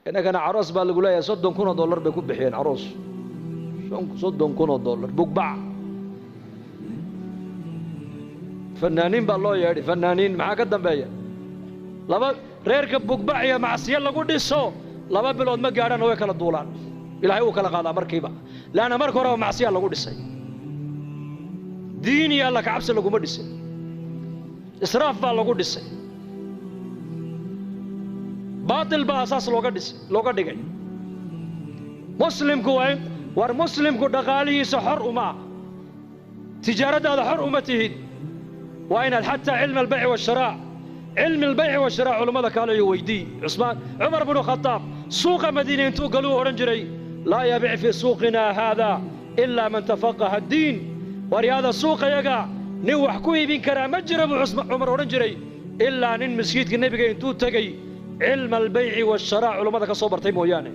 Innagana caroos baa lagu leeyahay $30,000 bay ku bixiyeen caroos, $30,000 bugbac. Fanaaniin baa loo yeedhay, fanaaniin maxaa ka dambeeya? Laba reerka bugbac iyo macsiyo lagu dhiso 2 bilood ma gaadhaan, way kala duulaan. Ilaahay uu kala qaadaa markiiba, leanna marka horeba macsiyaa lagu dhisay, diin iyo alla kacabsi laguma dhisin, israaf baa lagu dhisay, baatil baa asaas looga dhisay, looga dhigay. Muslimku waa in war muslimku dhaqaalihiisa xor uma ah, tijaaraddaada xor uma tihid. Waa inaad xataa cilmi albayci waasharaac, cilmi albayci waasharaac culammada kaale iyo weydii. Cusmaan Cumar binu Khataab suuqa Madiina intuu galuu odhan jiray laa yabic fii suuqina haada ilaa man tafaqaha addiin. Waryaada suuqayaga nin wax ku iibin karaa ma jira buu Cumar odhan jiray, ilaa nin masjidka nebiga intuu tegey cilma albayci waasharaac culammada ka soo bartay mooyaane.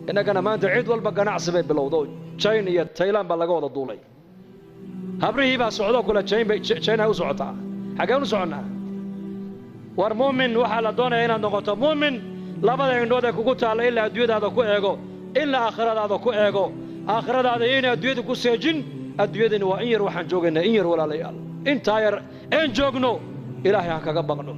Innagana maanta cid walba ganacsi bay bilowdo, China iyo Tayland baa laga wada duulay, habrihii baa socdoo kule China u socotaa. Xaggeen u soconnaa? War muumin waxaa la doonaya inaad noqoto muumin labada indhood ee kugu taalla ilaa adduunyadaada ku eego, ilaa aakhiradaada ku eego. Aakhiradaada iyo adduunyada ku seejin. Adduunyadani waa in yar, waxaan joogaynaa in yar walaalayaal. Intaa yar een joogno Ilaahay han kaga baqno,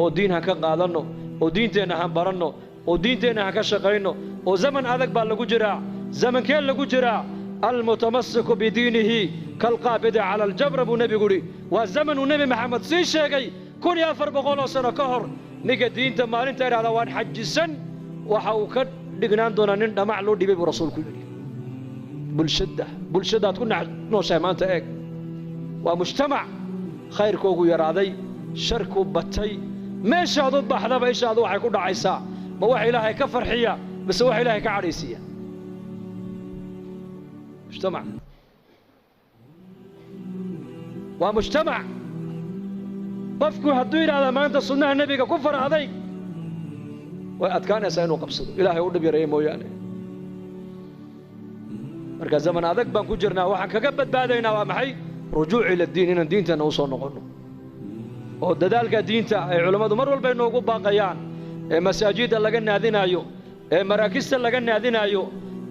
oo diin han ka qaadanno, oo diinteenna han baranno, oo diinteenna han ka shaqayno. Oo zaman adag baa lagu jiraa. Zamankee lagu jiraa? Almutamasiku bidiinihi kalqaabidi cala aljabra buu nebigu yidhi. Waa zaman uu Nebi Maxamed sii sheegay 1400 oo sano ka hor. Ninka diinta maalinta idhahdaa waan xajisan, waxa uu ka dhignaan doonaa nin dhamac loo dhibay buu rasuulku yidhi. Bulshadda, bulshadaad ku nooshahay maanta eeg, waa mujtamac khayrkoogu yaraaday, sharkuu batay. Meeshaad u baxdaba ishaadu waxay ku dhacaysaa ma wax Ilaahay ka farxiya mise wax Ilaahay ka cadhaysiiya? Mujtamac waa mujtamac qofku hadduu yidhahda maanta sunnaha nebiga ku far adayg, way adkaanaysaa inuu qabsado, Ilaahay u dhib yareeya mooyaane. Marka zaman adag baan ku jirnaa. Waxaan kaga badbaadaynaa waa maxay? Rujuuc ila diin, inaan diinteenna u soo noqonno, oo dadaalka diinta ay culammadu mar walba inoogu baaqayaan, ee masaajidda laga naadinaayo, ee maraakista laga naadinaayo,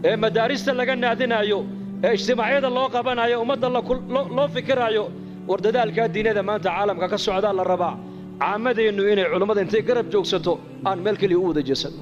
ee madaarista laga naadinaayo, ee ijtimaacyada loo qabanayo, ummadda loo fikiraayo. War dadaalkaa diinada maanta caalamka ka socdaa la rabaa caamadeennu inay culammada intay garab joogsato aan meel keliya u wada jeesanno.